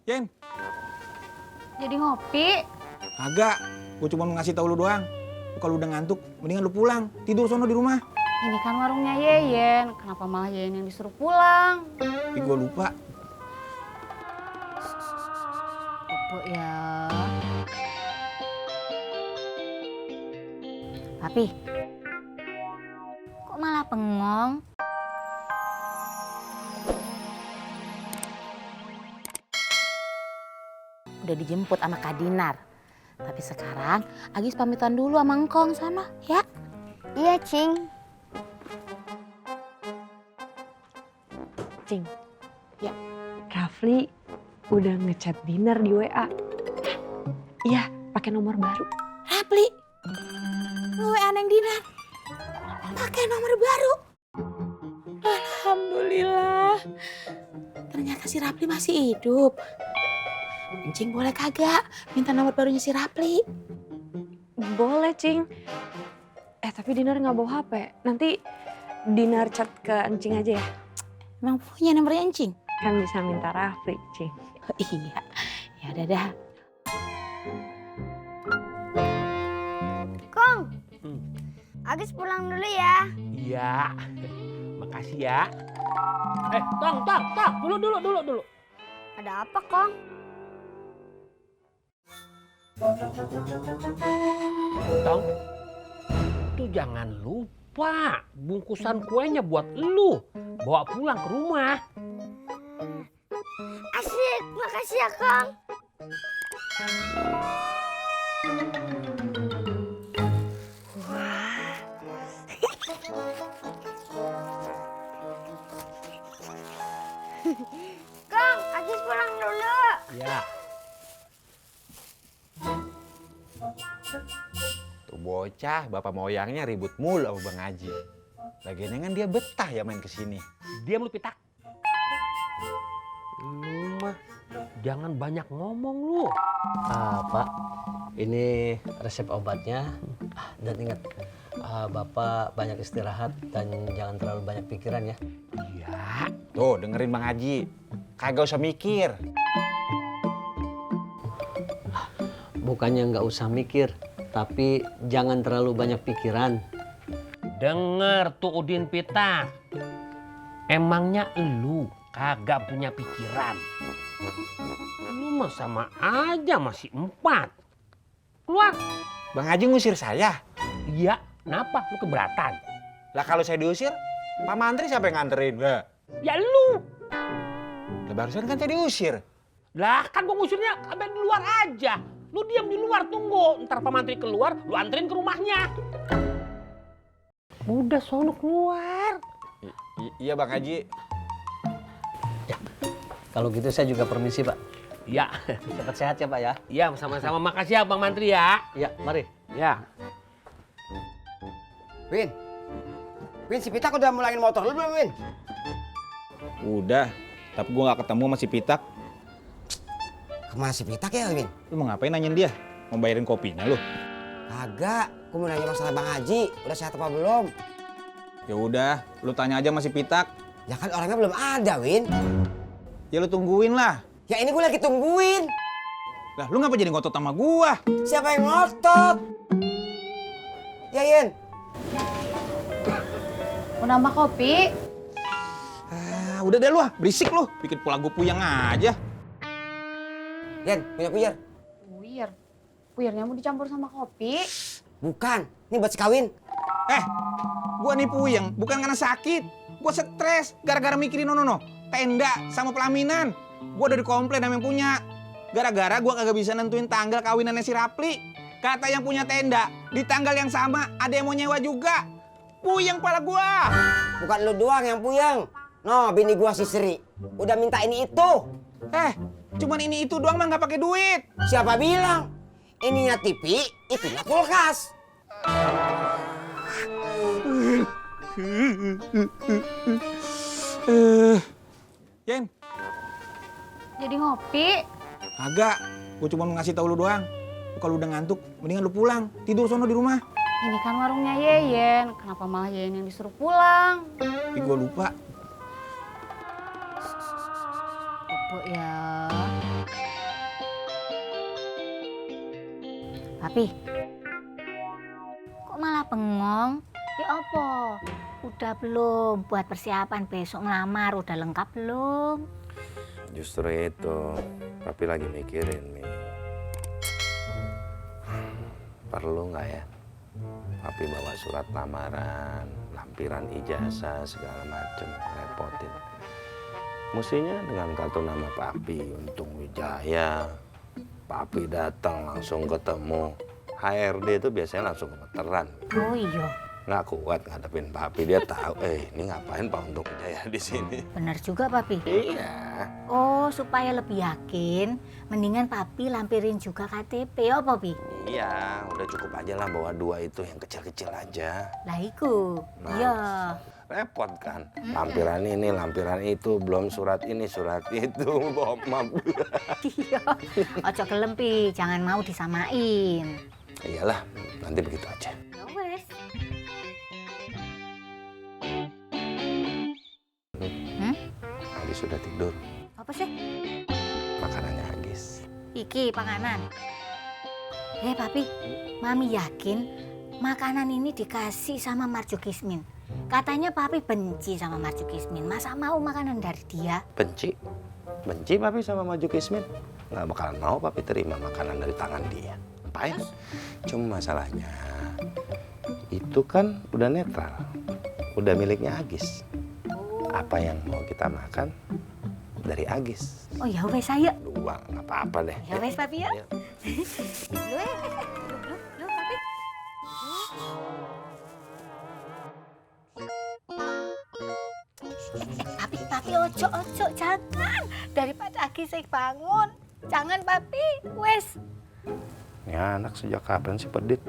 Yen, Jadi ngopi. kagak. Gue cuma mau ngasih tahu lu doang. Kalau udah ngantuk, mendingan lu pulang. Tidur sono di rumah. Ini kan warungnya Yeyen. Kenapa malah Yeyen yang disuruh pulang? Tapi gue lupa. Opo ya. Papi, kok malah bengong? Udah dijemput sama Kak Dinar. Tapi sekarang Agis pamitan dulu sama Engkong sana, ya? Iya, Cing. Cing, Ya. Rafli udah ngechat Dinar di WA. Iya, pakai nomor baru. Rapli, WA Neng Dinar. Pakai nomor baru. Alhamdulillah. Ternyata si Rapli masih hidup. Encing boleh kagak minta nomor barunya si Rapli? Boleh, Cing. Tapi Dinar nggak bawa HP. Nanti Dinar chat ke Encing aja ya. Emang punya nomornya Encing? Kan bisa minta Rafli, Cing. Oh, iya. Ya udah dah. Kong, Agis pulang dulu ya. Iya, makasih ya. Tong, dulu. Ada apa, Kong? Tong, tuh jangan lupa bungkusan kuenya buat lu. Bawa pulang ke rumah. Asik, makasih ya, Kong. Kong, Agis pulang dulu. Ya. Tuh bocah, bapak moyangnya ribut mulu sama Bang Haji. Lagian kan dia betah ya main kesini. Diam lu pitak. Lu mah jangan banyak ngomong lu. Pak, ini resep obatnya. Dan ingat, Bapak banyak istirahat dan jangan terlalu banyak pikiran ya. Iya. Tuh dengerin Bang Haji. Kagak usah mikir. Bukannya nggak usah mikir, tapi jangan terlalu banyak pikiran. Denger tuh Udin pitak. Emangnya lu kagak punya pikiran? Lu mah sama aja masih 4. Keluar. Bang Haji ngusir saya. Iya, kenapa? Lu keberatan? Lah kalau saya diusir, Pak Mantri siapa yang nganterin? Lah, Ya lu. barusan kan saya diusir. Lah kan gua ngusirnya sampai di luar aja. Lu diam di luar tunggu. Ntar Pak Mantri keluar, lu anterin ke rumahnya. Udah sono keluar. Iya Bang Haji. Kalau gitu saya juga permisi, Pak. Ya, Cepat sehat ya, Pak ya. iya sama-sama. Makasih ya Bang Mantri ya. Iya, mari. Ya. Win, si Pitak udah mulangin motor lu belum, Win? Udah, tapi gua gak ketemu sama si Pitak. Kemana si Pitak ya, Win? Lu mau ngapain nanyain dia? Mau bayarin kopinya lu? Kagak, gua mau nanya masalah Bang Haji. Udah sehat apa belum? Ya udah, lu tanya aja sama si Pitak. Ya kan orangnya belum ada, Win. Ya lu tungguin lah. Ya ini gua lagi tungguin. Lah, lu ngapa jadi ngotot sama gua? Siapa yang ngotot? Ya, Yen. Mau nambah kopi? Udah deh lu ah, berisik lu. Bikin pola gua puyeng aja. Yen, punya puyer? Puyer. Puyernya mau dicampur sama kopi? Bukan, ini buat si kawin. Gua nih puyeng, bukan karena sakit. Gua stres gara-gara mikirin tenda sama pelaminan. Gua udah dikomplain sama yang punya. Gara-gara gua kagak bisa nentuin tanggal kawinannya si Rapli. Kata yang punya tenda, di tanggal yang sama ada yang mau nyewa juga. Puyeng pala gua. Bukan lu doang yang puyeng. No, bini gua si Sri. Udah minta ini itu. Cuman ini itu doang mah nggak pakai duit. Siapa bilang? Ininya TV, itunya kulkas. Yen, Jadi ngopi. kagak. Gua cuma mau ngasih tahu lu doang. Kalau udah ngantuk, mendingan lu pulang. Tidur sono di rumah. Ini kan warungnya Yeyen. Kenapa malah Yeyen yang disuruh pulang? Tapi gua lupa. Opo ya. Papi, kok malah bengong? Ya apa? Udah belum buat persiapan besok ngelamar? Udah lengkap belum? Justru itu, Papi lagi mikirin, Mi. Perlu nggak ya? Papi bawa surat lamaran, lampiran ijazah, segala macem, repotin. Mestinya dengan kartu nama Papi, Untung Wijaya. Papi datang langsung ketemu. HRD itu biasanya langsung gemeteran. Oh iya, Nggak kuat ngadepin Papi, dia tahu, ini ngapain Pak Untung Wijaya di sini. benar juga Papi. Iya. Oh, supaya lebih yakin, mendingan Papi lampirin juga KTP, ya Papi? Iya, udah cukup aja lah bawa 2 itu yang kecil-kecil aja. Lah iku, Nah. iya. Repot kan, lampiran ini, lampiran itu, belum surat ini, surat itu, map. Iya, ojo kelempi, jangan mau disamain. Iyalah, nanti begitu aja. Ya wes. Agis sudah tidur, Apa sih? makanannya Agis. Iki panganan. Papi, Mami yakin makanan ini dikasih sama Marjukismin. Katanya Papi benci sama Marjukismin. Masa mau makanan dari dia? Benci? Benci Papi sama Maju Kismin? Nggak bakalan mau Papi terima makanan dari tangan dia. Ngapain? Cuma masalahnya, itu kan udah netral. Udah miliknya Agis. Apa yang mau kita makan dari Agis. Oh ya wes ayo. Dua, nggak apa-apa deh. Ya wes Papi ya. Ayo. Lu Papi. Papi ojo jangan. Daripada Agis bangun. Jangan Papi, wes. Ya anak sejak kapan sih pedit?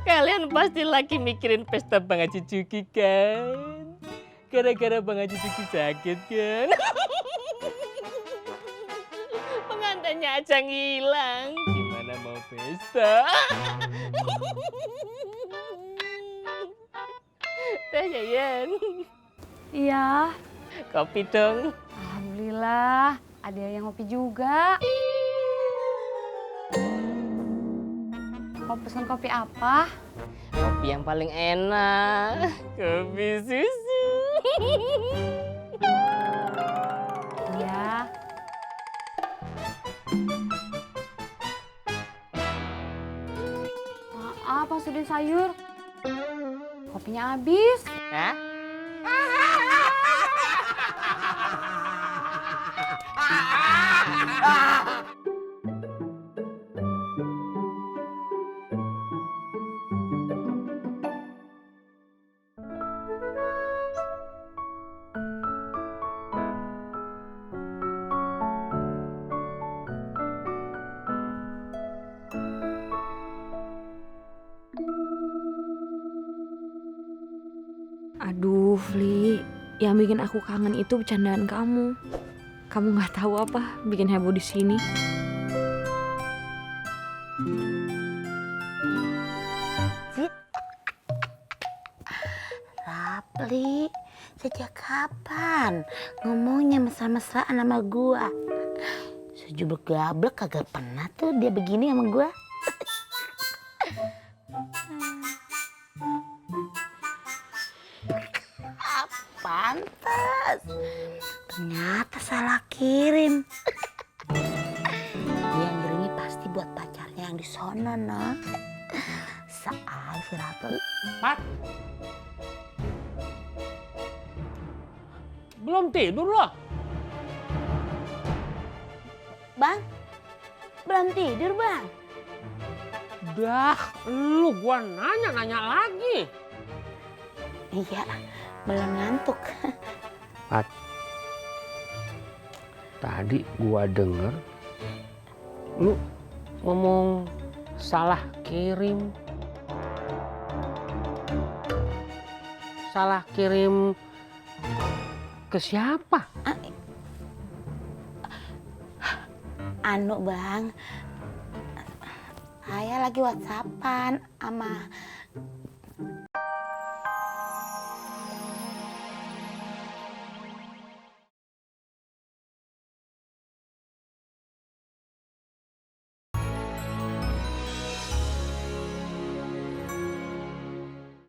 Kalian pasti lagi mikirin pesta Bang Haji Juki kan? Gara-gara Bang Haji Juki sakit kan? Pengantinnya aja ngilang. Gimana mau pesta? Teh Yayan, Iya, kopi dong. alhamdulillah ada yang ngopi juga. Mau pesan kopi apa? Kopi yang paling enak, kopi susu. Iya. Maaf, Pak Sudin sayur. Kopinya habis. Hah? Aduh, Fli, yang bikin aku kangen itu bercandaan kamu. Kamu nggak tahu apa bikin heboh di sini. Rapli, sejak kapan ngomongnya mesra-mesraan sama gua? Sejubel gablek kagak pernah tuh dia begini sama gua. Pantes. Ternyata salah kirim. Dia ngirimnya pasti buat pacarnya yang di sono, no. Saat si Rapli. Pat. Belum tidur loh. Bang, belum tidur, Bang. Dah, lu gua nanya lagi. Iya, belum ngantuk. Pat, tadi gua denger lu ngomong salah kirim. Salah kirim ke siapa? Anu bang, saya lagi whatsappan sama